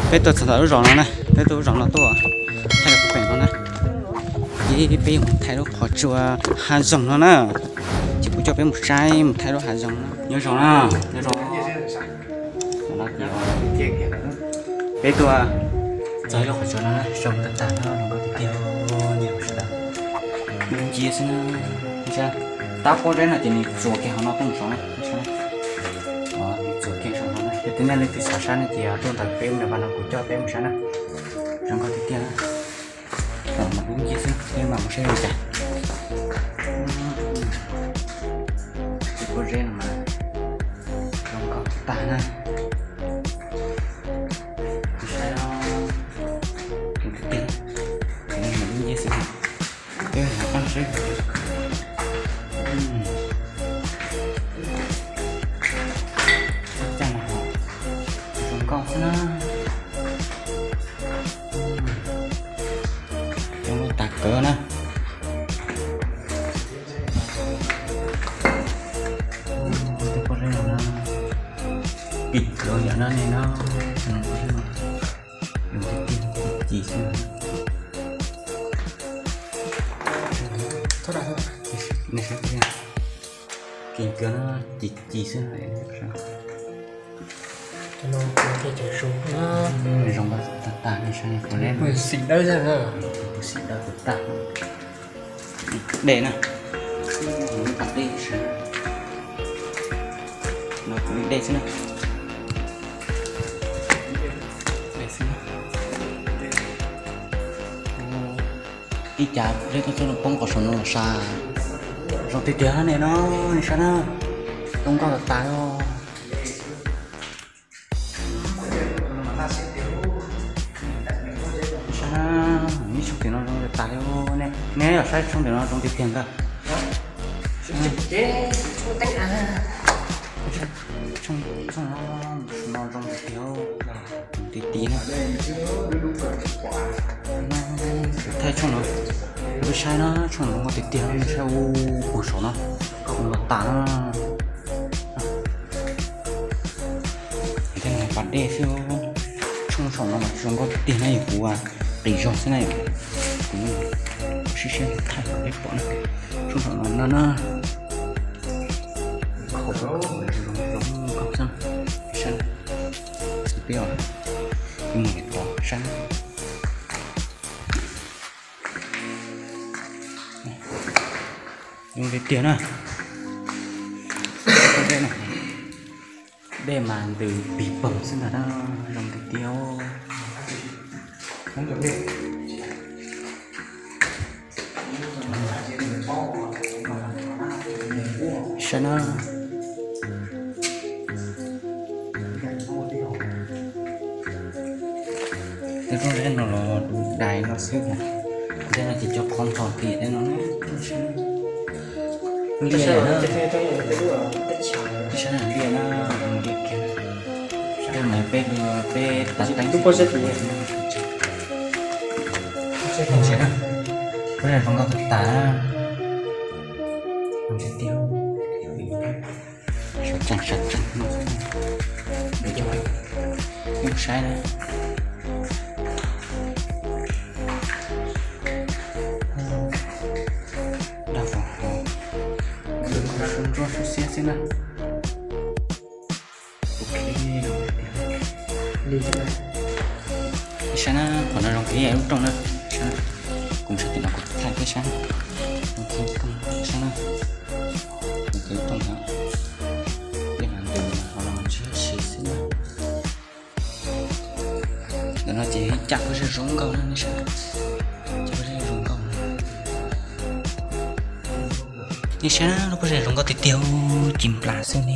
Peb tuaj txog ntawm lub zos no na, peb tuaj lub zos no tuaj thaij lub peem no na. Ces peb yuav mus thaij lub qhov tsua hav zoov no na. Ces kuv coj peb mus saib mus thaij lub hav zoov na. Nyob zoo na, nyob zoo. Peb tuaj txog lub qhov tsua no na, zoo tag tag no, zoo nkauj tiag tiag, nyiam sawv daws. Ntsia xwb na, tab pob zeb no ces nws txuas kiag hauv no tuaj saud na, nws txuas kiag saum no na. Yog tias nej leej twg xav saib no ces tuaj ntawm peb mus vaj no kuv coj peb mus saib na. Zoo nkauj tiag tiag. Mas kuv ntsia xwb peb mam mus saib li cas. Tus pob zeb no mas zoo nkauj tag na. Saib, tus tiag tiag, tus no mas lub ncej xwb. Peb hnav qab saib. Caj no zoo nkauj xwb na. Zoo nkauj tas kawg na. Tus pob zeb no na, pim kawg yom no ne no. Zoo tiag tiag, ci xwb. Kev kawg no, ci ci xwb. Zoo nkauj tag tag, xim dawb, tus xim dawb tag. Dej na, dej, no kuv li dej xwb na. Ib cas zeb tuaj txog no poob qhov saum no los sas. Zoo tiag tiag ne no, nej saib na, zoo nkauj tas tas os. Saib na, ib tshooj tim no zoo tas li, nej yog saib tshooj tim no zoo tiag tiag ntag. Tshooj no, no zoo tiag tiag. Ti ti na. Thaij tshooj no, peb saib na, tshooj no zoo tiag tiag, nej saib u, pug saum no, zoo nkauj tas na. Tej no pas dej xwb. Tshooj saum no mas zoo nkauj tiag na, yog kuv qis zog xwb na yom. Kuv siab siab thaij kom peb pom na. Tshooj saum no no na. Zoo nkauj xwb. Saib, peb mus tod saib. Zoo tiag tiag na. Dej mas ntws pig pog xwb ntag na, zoo tiag tiag. Saib na. Tej rooj zeb no los dais no xwb, zeb no ces cov qhov nthos tim tej no na. Liaj na, liaj na, liaj kiag. Tej no peb, peb tas teeb. Pob zeb zoo nkauj tas tas. Sawv tsees sawv tsees no, mus saib na. Daj vog hauv, nruab sub xiab xwb na. Saib na, qhov no zoo kiag lub rooj na. Kuv saib tim no kuv thaij peb saib. Saib na, lub rooj no, tej no ntws hauv no mas ntshiab si xwb na. Ntawm no ces caj pob zeb zoo nkauj na, nej saib. Caj pob zeb zoo nkauj. Nej saib na, lub pob zeb zoo nkauj tiag tiag, ci nplas xwb ne.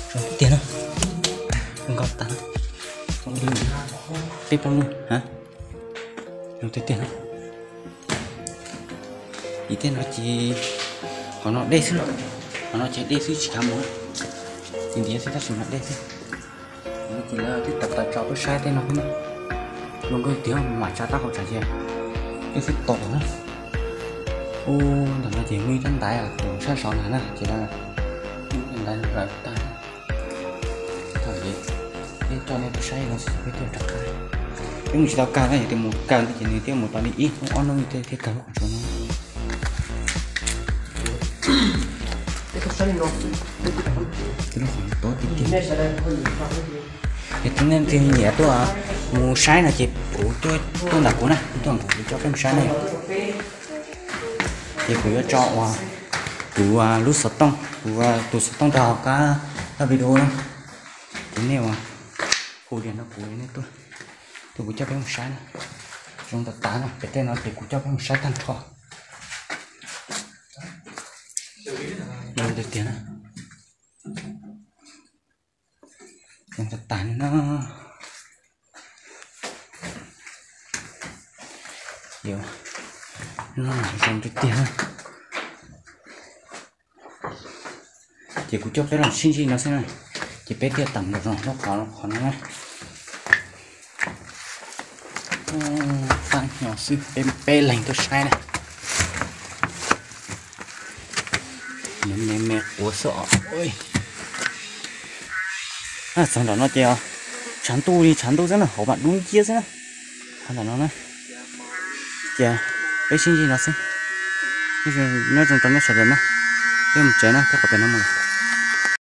Zoo tiag tiag na. Zoo nkauj tas. Peb plaub lub, zoo tiag tiag na. Ib tej no ces qhov no dej xwb, qhov no ces dej xwb tsis kav mus, tsis ntiav xwb tab sis mas dej xwb. Ces lawv twb tawm tawm tso peb saib tej no xwb na. Zoo nkauj tiag, mam tsa tab hauv tsam ces dej xwb tom na. Ub, ntawm no ces muaj ib rab ntaiv tus sab saud na na ces ntaiv lawm tag. Thaum ces Peb coj nej tuaj saib no xwb peb thiaj rov qab. Peb mus tsis tau kawg na, yog tias mus kawg ntawd ces nws thiaj mus tau li ib hnub ob hnub thiaj kawg lub qhov tsua no. Twb lub qhov no tob tiag tiag. Yog tias nej leej twg nyiam tuaj mus saib no ces kuv tuaj ntawm kuv na, tuaj kuv coj peb mus saib na. Ces kuv yuav tso uas kuv lub xov tooj, kuv tus xov tooj rau hauv qab video na. Ces nej uas hu tias no kuv, nej tuaj, tuaj kuv coj peb mus saib na. Zoo tas tas na, pem tej no ces kuv coj peb mus saib tag nrho. Zoo tiag tiag na. Zoo tas tas li na. Zoo tiag tiag na. Ces kuv coj peb los sib ntsib no xwb na. Ces peb thiaj tawm mus rau lub qhov, qhov no na. Fab nyo xwb, peb, peb leeg tuaj saib na. Nws me me quav xwb os. Txog nram no ces tshav ntuj li tshav ntuj xwb na, hauv mam dub nciab xwb na. Qhov ntawm no na. Ces peb sib ntsib no xwb. Nyob zoo rau nej sawv daws na. Peb mus tsev na, peb qhov pem no mus lawm.